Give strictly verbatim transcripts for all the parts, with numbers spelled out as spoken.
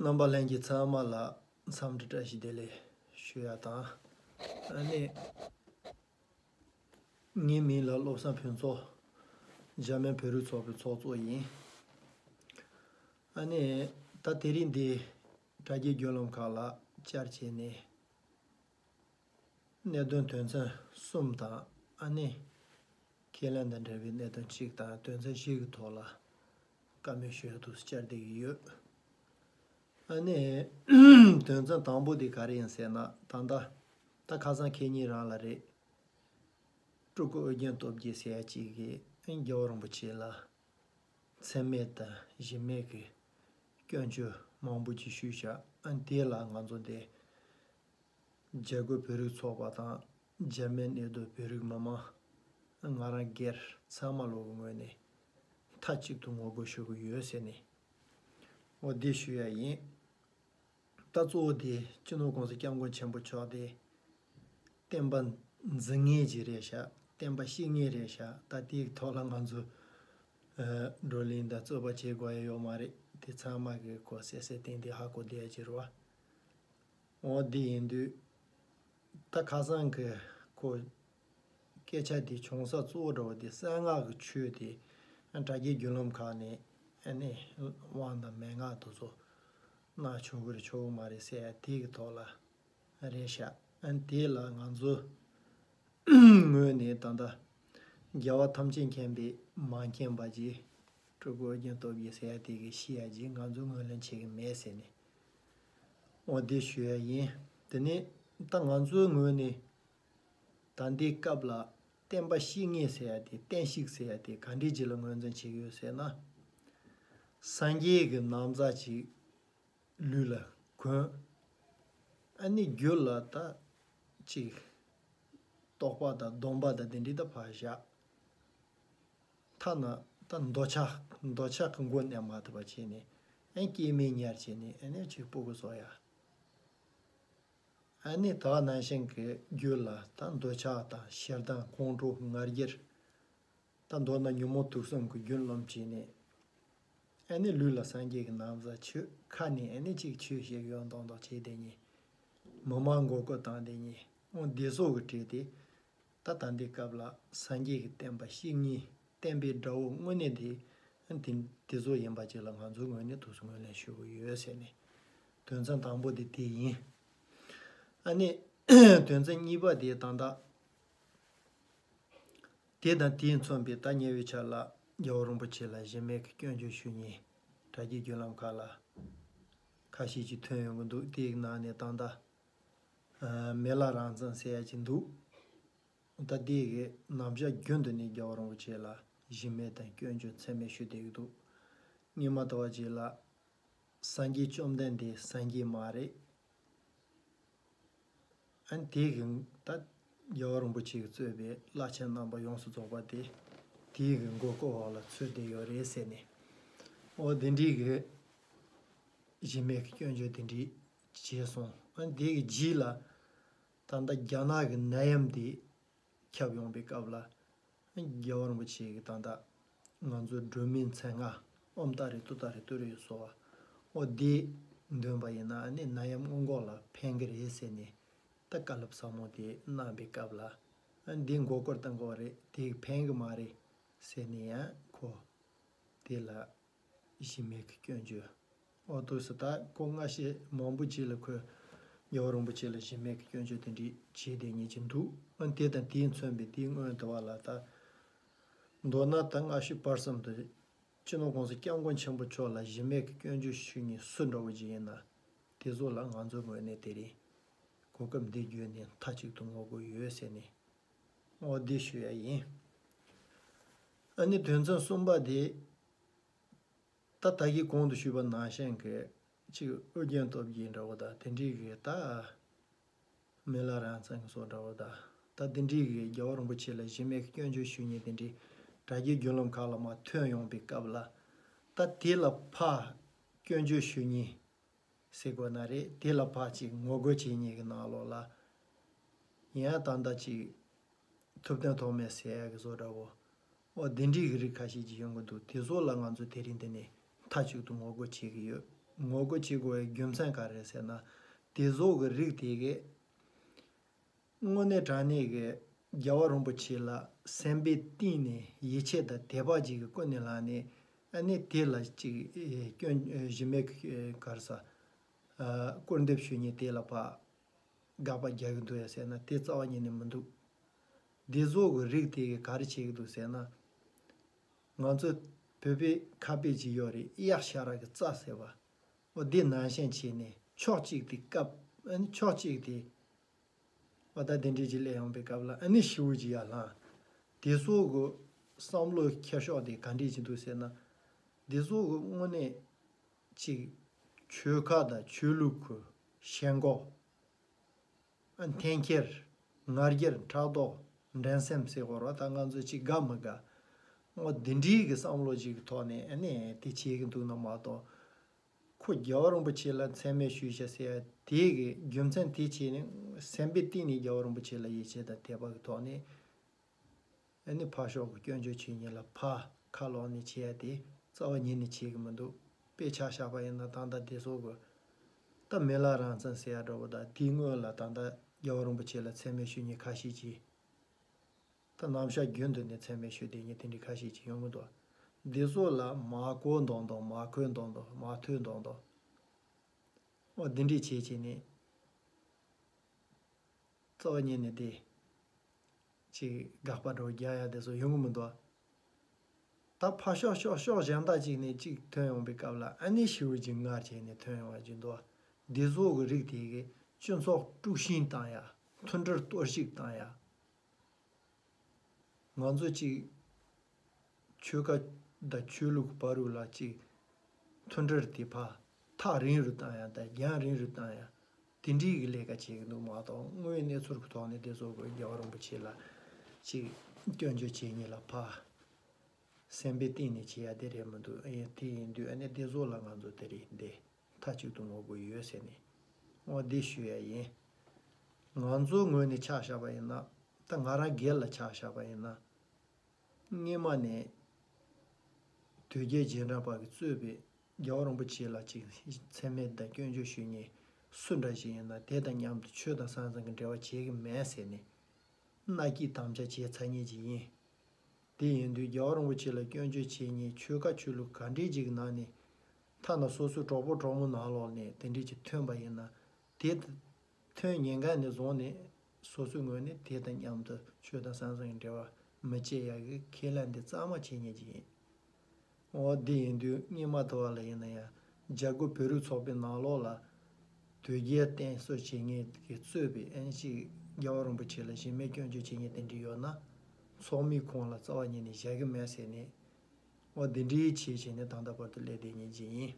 རྣམ་པ་ལྷན་རྒྱས་ཚང་མ་ལ་འཚམས་འདྲི་བཀྲ་ཤིས་བདེ་ལེགས་ཞུ་ཡ་དང་། ཨ་ནི་ངའི་མིང་ལ་བློ་བཟང་ཕུན་ཚོགས། འཇར་མན་བོད་རིགས་ཚོགས་པའི་ཚོགས་གཙོ་ཡིན། ཨ་ནི་ད་དེ་རིང་འདི་དྲ་རྒྱའི་བརྒྱུད་ལམ་ཁག་ལ་བཅར་བྱས་ནས། གནད་དོན་དོན་ཚན་གསུམ་དང་། ཨ་ནི་ཁས་ལེན་དང་འབྲེལ་བའི་གནད་དོན་གཅིག་དང་དོན་ཚན་བཞི་གི་ཐོག་ལ་བཀའ་མོལ་ཞུ་ཡ་དུ་བཅར་བསྡད་ཀྱི་ཡོད། ཨ་ནི་དོན་ཚན་དང་པོ་དེ་ག་རེ་ཡིན་ཟེར་ན། ད་ལྟ་ད་ཁ་སང་ཁེ་ཉིན་རང་ལ་རེད། སྤྲུལ་སྐུ་ཨོ་རྒྱན་སྟོབས་རྒྱལ་ཟེར་ཡ་གཅིག་གིས་རྒྱལ་བ་རིན་པོ་ཆེ་ལ་མཚན་སྨད་དང་གཞི་སྨད་ཀྱི་སྐྱོན་བརྗོད་མང་པོ་ཅིག་ཞུས་བཞག་ཨ་ནི་དེ་ལ་ང་ཚོ་འདི་རྒྱ་རྒོད་བོད་རིགས་ཚོགས་པ་དང་འཇར་མན་གནས་སྡོད་བོད་རིགས་མི་མང་། ང་རང་སྒེར་ཚང་མ་ལོག་གི་ངོས་ནས་མཐའ་གཅིག་ཏུ་ངོ་རྒོལ་ཞུ་གི་ཡོད་ཟེར་ནས། འོ་འདི་ཞུ་ཡ་ཡིན། ད་གཙོ་བོ་དེ་སྤྱི་ནོར་༸གོང་ས་༸སྐྱབས་མགོན་ཆེན་པོ་མཆོག་དེ་བསྟན་པ་འཛིན་མཁན་ཅིག་རེད་ཤག་བསྟན་པ་བཤིག་མཁན་རེད་ཤག་ད་དེའི་ཐོག་ལ་ང་ཚོ་ཨ་བགྲོ་གླེང་དང་རྩོད་པ་བྱེད་དགོས་ཡ་ཡོད་མ་རེད། དེ་ཚང་མ་གི་གོ་གསལ་གསལ་སྟེང་དེ་ཧ་གོ་བསྡད་ཡ་ཅིག་རེད་བ། འོ་འདི་ཡིན་དུས། ད་ཁ་སང་གི་ཁོ་སྐད་ཆ་དེ་བྱུང་ས་གཙོ་བོ་འདྲ་བོ་དེ་གསང་སྔགས་ཀྱི་ཆོས་དེ་དྲ་རྒྱའི་བརྒྱུད་ལམ་ཁག་ནས་ཨ་ནི་དབང་དང་མན་ངག་དེ་ཚོ་གནང་ཆོག་གི་རེད་ཆོག་གི་མ་རེད་ཟེར་ཡ་དེ་གི་ཐོག་ལ་རེད་ཤག་ཨ་ནི་དེ་ལ་ང་ཚོ་ངོས་ནས་ད་ལྟ་རྒྱལ་བ་ཐམས་ཅད་མཁྱེན་པའི་མ་མཁྱེན་པ་ཅིག་སྤྲུལ་སྐུ་ཨོ་རྒྱན་སྟོབས་རྒྱལ་ཟེར་ཡ་དེ་གི་ཤི་ཡ་ཅིག་ང་ཚོ་ངོས་ལེན་བྱེད་གི་མེད་ཟེར་ནས། འོ་འདི་ཞུ་ཡ་ཡིན། དེ་ནས་ད་ང་ཚོའི་ངོས་ནས་ད་ལྟའི་སྐབས་ལ་བསྟན་པ་བཤིག་མཁན་ཟེར་ཡ་དེ་བསྟན་བཤིག་ཟེར་ཡ་དེ་ག་འདྲའི་ཅིག་ལ་ངོས་འཛིན་བྱེད་ཀྱི་ཡོད་ཟེར་ན། སངས་རྒྱས་ཀྱི་ན་བཟའ་ཅིག་ལུས་ལ་གོན། ཨ་ནི་རྒྱུད་ལ་ད་ཅིག་རྟོགས་པ་དང་སྡོམ་པ་དང་དེ་འདྲའི་ད་ཕར་བཞག་ཐ་ན་ད་འདོད་ཆགས་འདོད་ཆགས་ཀྱི་མགོ་གནོན་མ་ཐུབ་པ་བྱས་ནས་ཨ་ནི་སྐྱེ་དམན་ཉར་བྱས་ནས་ཨ་ནི་ཅིག་སྤུ་གུ་བཟོ་ཡ། ཨ་ནི་ད་ག་ནང་བཞིན་གྱི་རྒྱུད་ལ་ད་འདོད་ཆགས་དང་ཞེ་སྡང་ཁོང་ཁྲོ་ང་རྒྱལ། ད་མདོར་ན་ཉོན་མོངས་དུག་གསུམ་གྱི་རྒྱུན་རློམ་བྱས་ནས། ཨ་ནི་ལུས་ལ་སངས་རྒྱས་ཀྱི་ན་བཟའ་ཆོས་ཁ་ནས་ཨ་ནི་གཅིག་ཆོས་བཤད་ཡོང་མདོག་མདོག་བྱས་བསྡད་མཁན། མི་མང་མགོ་སྐོར་བཏང་བསྡད་མཁན། འོ་འདི་ཚོ་གི་གྲས་དེ། ད་ད་ལྟའི་སྐབས་ལ་སངས་རྒྱས་ཀྱི་བསྟན་པ་བཤིག་མཁན་བསྟན་པའི་དགྲ་བོ་དངོས་གནས་དེ། དེ་དེ་ཚོ་ཡིན་པ་ཅིག་ལ་ང་ཚོའི་ངོས་ནས་ཐུགས་སུ་ངོས་ལེན་ཞུ་གི་ཡོད་ཟེར་ནས། དོན་ཚན་དང་པོ་དེ་དེ་ཡིན། ཨ་ནི་དོན་ཚན་གཉིས་པ་དེ་ད་ལྟ། དེ་དང་དེས་མཚོན་པའི་ད་ཉེ་བའི་ཆར་ལ་རྒྱལ་བ་རིན་པོ་ཆེ་ལ་གཞི་མེད་ཀྱི་སྐྱོན་བརྗོད་ཞུ་མཁན་དྲ་རྒྱའི་བརྒྱུད་ལམ་ཁག་ལ་ཁ་ཤས་ཀྱིས་ཐོན་ཡོང་གི་འདུག་དེའི་ནང་ནས་ད་ལྟ་ཨ་མི་ལ་རང་བཙན་ཟེར་ཡ་ཅིག་འདུག་ད་དེ་གི་ནམ་ཞག་རྒྱུན་དུ་ནས་རྒྱལ་བ་རིན་པོ་ཆེ་ལ་གཞི་མེད་དང་སྐྱོན་བརྗོད་མཚན་སྨད་ཞུ་བསྡད་ཀྱི་འདུག་སྔོན་མ་དུ་བ་ཅིག་ལ་སངས་རྒྱས་བཅོམ་ལྡན་འདས་སངས་རྒྱས་མ་རེད། ཨ་ནི་དེ་གི་ད་རྒྱལ་བ་རིན་པོ་ཆེ་གིས་གཙོས་པའི་བླ་ཆེན་རྣམ་པ་ཡོངས་སུ་རྫོགས་པ་དེ་དེའི་གི་མགོ་སྐོར་འོག་ལ་ཚུད་བསྡད་ཡོད་རེད་ཟེར་ནས། འོ་དེ་འདྲའི་གི་གཞི་མེད་ཀྱི་སྐྱོན་བརྗོད་དེ་འདྲའི་བྱས་སོང་། ཨ་ནི་དེ་གི་རྗེས་ལ་ད་ལྟ་རྒྱ་ནག་གི་ནད་ཡམས་དེ་ཁྱབ་ཡོང་པའི་སྐབས་ལ། རྒྱལ་བ་རིན་པོ་ཆེ་གིས་ད་ལྟ་ང་ཚོའི་སྒྲོལ་མའི་མཚན་སྔགས་ཨོཾ་ཏཱ་རེ་ཏུཏྟཱ་རེ་ཏུ་རེ་ཡོད་སོ། འོ་དེ་འདོན་པ་ཡིན་ན་ནི་ནད་ཡམས་སྔོན་འགོག་ལ་ཕན་གི་རེད་ཟེར་ནས་ད་བཀའ་སློབ་ཟབ་མོ་དེ་གནང་པའི་སྐབས་ལ། འདི་མགོ་སྐོར་བཏང་དགོས་རེད། དེ་ཕན་གི་མ་རེད་ཟེར་ནས་ཡང་ཁོ་དེ་ལ་གཞི་མེད་ཀྱི་སྐྱོན་བརྗོད། འོ་འདུག་སེ་ད་ཁོ་སྔ་ཕྱི་མང་པོ་ཅིག་ལ་ཁོས་རྒྱལ་བ་རིན་པོ་ཆེ་ལ་གཞི་མེད་ཀྱི་སྐྱོན་བརྗོད་དེ་འདྲ་བྱས་བསྡད་མཁན་ཅིག་འདུག་ཨ་དེ་དང་དེས་མཚོན་པའི་དེའི་སྔོན་དུ་བ་ལ་ད། མདོར་ན་ད་སྔ་ཕྱི་བར་གསུམ་དུ་སྤྱི་ནོར་༸གོང་ས་༸སྐྱབས་མགོན་ཆེན་པོ་མཆོག་ལ་གཞི་མེད་ཀྱི་སྐྱོན་བརྗོད་ཞུ་མཁན་སུ་འདྲ་བོ་ཅིག་ཡིན་ན། དེ་ཚོ་ལ་ང་ཚོའི་ངོས་ནས་དེ་རིང་གོ་སྐབས་འདི་བརྒྱུད་ནས་མཐའ་གཅིག་ཏུ་ངོ་རྒོལ་ཡོད་ཟེར་ནས་འོ་འདི་ཞུ་ཡ་ཡིན། ཨ་ནི་དོན་ཚན་གསུམ་པ་དེ། ད་ད་གིན་གོང་དུ་ཞུས་པ་ནང་བཞིན་གྱི་གཅིག་ཨོ་རྒྱན་སྟོབས་རྒྱལ་འདྲ་བོ་དང་དེ་འདྲའི་གི་ད་མི་ལ་རང་བཙན་གྱི་བཟོ་འདྲ་བོ་དང་ད་དེ་འདྲའི་གི་རྒྱལ་བ་རིན་པོ་ཆེ་ལ་གཞི་མེད་ཀྱི་སྐྱོན་བརྗོད་ཞུ་མཁན་དེ་འདྲའི་དྲ་རྒྱའི་བརྒྱུད་ལམ་ཁག་ལ་མར་ཐོན་ཡོང་པའི་སྐབས་ལ། ད་དེ་ལ་ཕར་སྐྱོན་བརྗོད་ཞུ་མཁན་ཟེར་དགོས་ན་རེད། དེ་ལ་ཕར་ཅིག་ངོ་རྒོལ་བྱེད་མཁན་གྱི་ནང་ལོགས་ལ་ཡང་ད་ལྟ་ཅིག་ཐུབ་བསྟན་ཐོགས་མེད་ཟེར་ཡག་གི་བཟོ་འདྲ་བོ། འོ་དེ་འདྲའི་གི་རིགས་ཁ་ཤས་ཅིག་ཡོང་གི་འདུག་དེ་ཚོ་ལ་ང་ཚོ་དེ་རིང་འདི་ནས་མཐའ་གཅིག་ཏུ་ངོ་རྒོལ་བྱེད་ཀྱི་ཡོད། ངོ་རྒོལ་བྱེད་དགོས་པའི་རྒྱུ་མཚན་ག་རེ་རེད་ཟེར་ན། དེ་ཚོ་གི་རིགས་དེ་གི་དངོས་གནས་དྲང་གནས་ཀྱི་རྒྱལ་བ་རིན་པོ་ཆེ་ལ་སེམས་པའི་གཏིང་ནས་ཡིད་ཆེས་དང་དད་པ་ཅིག་གི་ཀུན་ནས་བསླངས་ནས། ཨ་ནི་དེ་ལ་ཅིག་སྐྱོན་གཞི་མེད་ཀྱི་ག་རེ་ཟ། སྐུར་འདེབས་ཞུ་མཁན་དེ་ལ་ཕར་དགག་པ་རྒྱག་གི་འདུག་ཡ་ཟེར་ན། དེ་རྩ་བ་ཉིད་ནས་མི་འདུག་འདི་ཚོ་གི་རིགས་དེ་གིས་ག་རེ་བྱེད་ཀྱི་འདུག་ཟེར་ན། ང་ཚོ་བོད་པའི་ཁ་དཔེ་ཅིག་ཡོད་རེད། གཡག་ཤ་ར་གི་རྩྭ་ཟེར་བ། འོ་འདི་ནང་བཞིན་བྱས་ནས་ཕྱོགས་གཅིག་དེ་བཀབ། ཨ་ནི་ཕྱོགས་གཅིག་དེ། འོ་ད་དེ་འདྲས་ཅིག་སླེབས་ཡོང་པའི་སྐབས་ལ་ཨ་ནི་ཞེ་པོ་ཅིག་ཡར་ལངས། དེ་ཚོ་གི་བསམ་བློའི་འཁྱེར་ཕྱོགས་དེ་ག་འདྲས་ཅིག་འདུག་ཟེར་ན། དེ་ཚོ་གི་དངོས་གནས་ཅིག་ཆོལ་ཁ་དང་ཆོས་ལུགས་ཀྱི་ཞེན་ཁོག་ཨ་འཐེན་འཁྱེར། ང་རྒྱལ། ཕྲག་དོག་འགྲན་སེམས་ཟེར་དགོས་རེད་པ། ད་ང་ཚོ་ཅིག་དགའ་མི་དགའ། འོ་འདི་འདྲའི་གི་བསམ་བློ་ཅིག་གི་ཐོག་ནས་ཨ་ནི་དེ་བྱེད་ཀྱི་འདུག་ན་མ་གཏོགས། ཁོ་རྒྱལ་བ་རིན་པོ་ཆེ་ལ་མཚན་སྨད་ཞུས་བྱས་ཟེར་ཡ་དེ་གི་རྒྱུ་མཚན་དེ་བྱས་ནས། སེམས་པའི་གཏིང་ནས་རྒྱལ་བ་རིན་པོ་ཆེ་ལ་ཡིད་ཆེས་དང་དད་པ་གི་ཐོག་ནས། ཨ་ནི་ཕར་ཕྱོགས་ཀྱི་སྐྱོན་བརྗོད་བྱེད་མཁན་ལ་ཕར་ཁ་ལོག་ནས་བྱེད་ཡ་དེ་རྩ་བ་ཉིད་ནས་བྱེད་ཀྱི་མི་འདུག་དཔེ་ཆ་བཞག་པ་ཡིན་ན་ད་ལྟ་དེ་ཚོ་གི་ད་མི་ལ་རང་བཙན་ཟེར་ཡ་འདྲ་པོ་དང་། དེའི་སྔོན་ལ་ད་ལྟ་རྒྱལ་བ་རིན་པོ་ཆེ་ལ་མཚན་སྨད་ཞུ་མཁན་ཁ་ཤས་ཀྱིས། ད་ནམ་ཞག་རྒྱུན་དུ་ནས་མཚན་སྨད་ཞུ་བསྡད་མཁན་དེ་འདྲ་ཁ་ཤས་ཅིག་ཡོང་གི་འདུག་འདི་ཚོ་ལ་མ་གོ་མདོག་མདོག་མ་གོ་མདོག་མདོག་མ་ཐོས་མདོག་མདོག་འོ་འདི་འདྲས་བྱས་བྱས་ནས་རྩ་བ་ཉིད་ནས་དེ་ཅིག་དགག་པ་འདྲ་པོ་རྒྱག་ཡ་དེ་ཚོ་ཡོང་གི་མི་འདུག་ད་ཕར་ཕྱོགས་ཕྱོགས་ཕྱོགས་གཞན་དག་ཅིག་ནས་ཅིག་ཐོན་ཡོང་པའི་སྐབས་ལ་ཨ་ནི་ཞེ་པོ་ཅིག་ངར་བྱས་ནས་ཐོན་ཡོང་བ་ཅིག་འདུག་འདི་ཚོ་གི་རིགས་དེ་གིས་སྤྱི་ཚོགས་དཀྲུག་ཤིང་བཏང་ཡ། མཐུན་སྒྲིལ་གཏོར་བཤིག་བཏང་ཡ། ང་ཚོ་གཅིག་ཆོལ་ཁ་དང་ཆོས་ལུགས་བར་དུ་ལ་གཅིག་མཐུན་སྒྲིལ་དེ་ཕར་ཐག་རིང་རུ་བཏང་ཡ་དང་རྒྱང་རིང་རུ་བཏང་ཡ། དེ་འདྲའི་གི་ལས་ཀ་བྱེད་ཀྱི་འདུག་མ་གཏོགས། དངོས་ཡོད་གནས་ཚུལ་གྱི་ཐོག་ནས་དེ་ཚོ་གི་རྒྱལ་བ་རིན་པོ་ཆེ་ལ་གཅིག་སྐྱོན་བརྗོད་བྱེད་མཁན་ལ་ཕར་སེམས་པའི་གཏིང་ནས་བྱེད་ཡ་དེ་རེད་མི་འདུག་ཨེ། དེ་ཡིན་དུས་ཨ་ནི་དེ་ཚོ་ལ་ང་ཚོ་དེ་རིང་འདི་མཐའ་གཅིག་ཏུ་ངོ་རྒོལ་ཡོད་ཟེར་ནས་འོ་འདི་ཞུ་ཡ་ཡིན། ང་ཚོའི་ངོས་ནས་ཆ་བཞག་པ་ཡིན་ན། ད་ང་རང་སྒེར་ལ་ཆ་བཞག་པ་ཡིན་ན། སྔོན་མ་ནས་དོལ་རྒྱལ་རྗེས་འབྲང་པ་གིས་གཙོས་པའི་རྒྱལ་བ་རིན་པོ་ཆེ་ལ་ཅིག་མཚན་སྨད་དང་སྐྱོན་བརྗོད་ཞུ་མཁན་སུ་འདྲ་ཞིག་ཡིན་ན་དེ་དང་མཉམ་དུ་ཆོས་དང་ས་མཚམས་ཀྱི་འབྲེལ་བ་བྱེད་ཀྱི་མེད་ཟེར་ནས་མནའ་སྐྱེལ་དམ་བཅའ་བྱས་ཚར་མཁན་ཅིག་ཡིན། དེ་ཡིན་དུས་རྒྱལ་བ་རིན་པོ་ཆེ་ལ་སྐྱོན་བརྗོད་བྱེད་མཁན་ཆོལ་ཁ་ཆོས་ལུགས་ག་འདྲས་ཅིག་གི་ནང་ནས། ཐ་ན་སོ་སོའི་གྲོགས་པོ་གྲོགས་མོ་ནང་ལོགས་ནས་དེ་འདྲས་ཅིག་ཐོན་པ་ཡིན་ན། དེ་ཐོན་ཉེན་ཁ་ནས་བཟུང་ནས་སོ་སོའི་ངོས་ནས་དེ་དང་མཉམ་དུ་ཆོས་དང་ས་མཚམས་ཀྱི་འབྲེལ་བ་མི་བྱེད་ཡག་གི་ཁས་ལེན་དེ་གཙང་མ་བྱེད་མཁན་ཅིག་ཡིན། འོ་འདི་ཡིན་དུས་སྔོན་མ་དུ་བ་ལ་ཡིན་ན་ཡང་རྒྱ་རྒོད་བོད་རིགས་ཚོགས་པའི་ནང་ལོགས་ལ་དོལ་རྒྱལ་བསྟེན་གསོལ་བྱེད་མཁན་གྱིས་གཙོས་པའི་ཨན་ཅིག་རྒྱལ་བ་རིན་པོ་ཆེ་ལ་གཞི་མེད་སྐྱོན་བརྗོད་བྱེད་མཁན་དེ་འདྲ་ཡོད་ན། ཚོགས་མིའི་ཁོངས་ལ་རྩ་བ་ཉིད་ནས་བཞག་གི་མེད་ཟེར་ནས། འོ་འདི་འདྲའི་བྱས་བྱས་ནས་ད་ལྟ་བར་དུ་སླེབས་བསྡད་མཁན་ཅིག་ཡིན།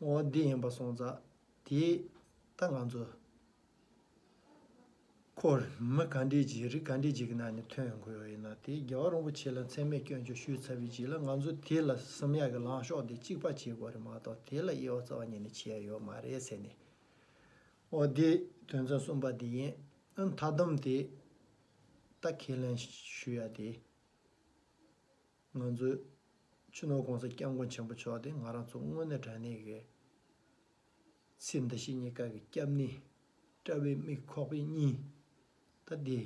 འོ་འདི་ཡིན་པ་སོང་ཙང་དེ་ད་ང་ཚོ་ཁོ་མི་ག་འདྲས་ཅིག་རིགས་ག་འདྲས་ཅིག་གི་ནང་ནས་ཐོན་ཡོང་གི་ཡོད་ཡིན་ན། དེ་རྒྱལ་བ་རིན་པོ་ཆེ་ལ་མཚན་སྨད་སྐྱོན་བརྗོད་ཞུས་ཚར་བའི་རྗེས་ལ་ང་ཚོ་དེ་ལ་ཟིན་ཡག་གི་ལངས་ཕྱོགས་དེ་གཅིག་པ་བྱེད་དགོས་རེད་མ་གཏོགས། དེ་ལ་དབྱེ་བ་རྩ་བ་ཉིད་ནས་ཕྱེ་ཡ་ཡོད་མ་རེད་ཟེར་ནས། འོ་དེ་དོན་ཚན་གསུམ་པ་དེ་ཡིན། ཨ་མཐའ་སྡོམ་དེ་ད་ཁས་ལེན་ཞུ་ཡ་དེ། ང་ཚོའི་སྤྱི་ནོར་༸གོང་ས་༸སྐྱབས་མགོན་ཆེན་པོ་མཆོག་དེ་ང་རང་ཚོ་དངོས་གནས་དྲང་གནས་ཀྱི་ཚེ་འདི་ཕྱི་གཉིས་ཀ་གི་སྐྱབས་གནས། དཔྲལ་བའི་མིག་ཁོག་པའི་གཉིས། ད་འདི་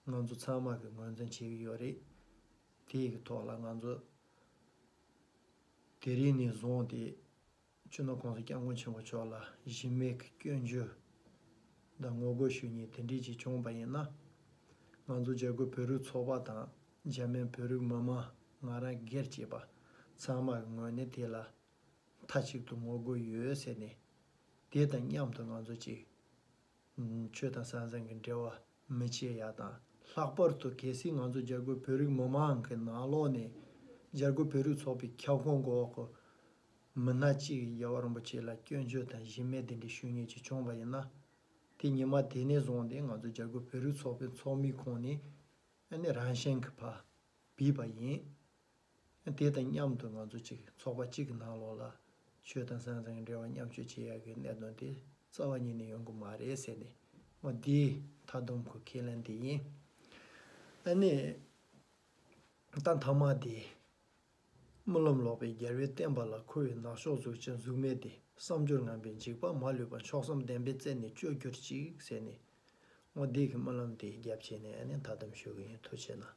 ང་ཚོ་ཚང་མ་གི་ངོས་འཛིན་བྱེད་ཀྱི་ཡོད་རེད། དེའི་གི་ཐོག་ལ་ང་ཚོ་དེ་རིང་ནས་བཟུང་སྟེ། སྤྱི་ནོར་༸གོང་ས་༸སྐྱབས་མགོན་ཆེན་པོ་མཆོག་ལ་གཞི་མེད་ཀྱི་སྐྱོན་བརྗོད་དང་ངོ་རྒོལ་ཞུ་མཁན་དེ་འདྲས་ཅིག་བྱུང་བ་ཡིན་ན། ང་ཚོ་རྒྱ་རྒོད་བོད་རིགས་ཚོགས་པ་དང་འཇར་མན་བོད་རིགས་མི་མང་། ང་རང་སྒེར་གྱིས་པ་ཚང་མ་གི་ངོས་ནས་དེ་ལ་མཐའ་གཅིག་ཏུ་ངོ་རྒོལ་ཡོད་ཟེར་ནས། དེ་དང་མཉམ་དུ་ང་ཚོ་གཅིག་ཆོས་དང་ས་མཚམས་ཀྱི་འབྲེལ་བ་མི་བྱེད་ཡ་དང་། ལྷག་པར་དུ་གལ་སྲིད་ང་ཚོ་རྒྱ་རྒོད་བོད་རིགས་མི་མང་གི་ནང་ལོགས་ནས་རྒྱ་རྒོད་བོད་རིགས་ཚོགས་པའི་ཁྱབ་ཁོངས་འོག་གི་མི་སྣ་གཅིག་རྒྱལ་བ་རིན་པོ་ཆེ་ལ་སྐྱོན་བརྗོད་དང་གཞི་མེད་དེ་འདྲའི་ཞུ་མཁན་ཅིག་བྱུང་བ་ཡིན་ན། དེ་ཉི་མ་དེ་ནས་བཟུང་སྟེ་ང་ཚོ་རྒྱ་རྒོད་བོད་རིགས་ཚོགས་པའི་ཚོགས་མིའི་ཁོངས་ནས་ཨ་ནི་རང་བཞིན་གྱིས་ཕར་བུད་པ་ཡིན། དེ་དང་མཉམ་དུ་ང་ཚོ་གཅིག་ཚོགས་པ་གཅིག་གི་ནང་ལོགས་ལ་ཆོས་དང་ས་མཚམས་ཀྱི་འབྲེལ་བ་མཉམ་སྤྱོད་བྱེད་ཡག་གི་གནད་དོན་དེ་རྩ་བ་ཉིད་ནས་ཡོང་གི་མ་རེད་ཟེར་ནས། འོ་དེའི་མཐའ་སྡོམ་གྱི་ཁས་ལེན་དེ་ཡིན། ཨ་ནི་ད་མཐའ་མ་དེ་ སྨོན་ལམ་ལོག་པའི་རྒྱལ་བའི་བསྟན་པ་ལ། འཁོར་བའི་ནག་ཕྱོགས་གཟུགས་ཅན་གཟུགས་མེད་དེ། བསམ་སྦྱོར་ངན་པའི་འཇིགས་པ་མ་ལུས་པ། མཆོག་གསུམ་བདེན་པའི་རྩལ་ནི་སྤྱོད་གྱུར་ཅིག་ཟེར་ནས། འོ་འདི་གི་སྨོན་ལམ་དེ་རྒྱབ་བྱས་ནས་ཨ་ནི་ཐ་དམ་ཞུ་གི་ཡིན། ཐུགས་རྗེ་གནང་།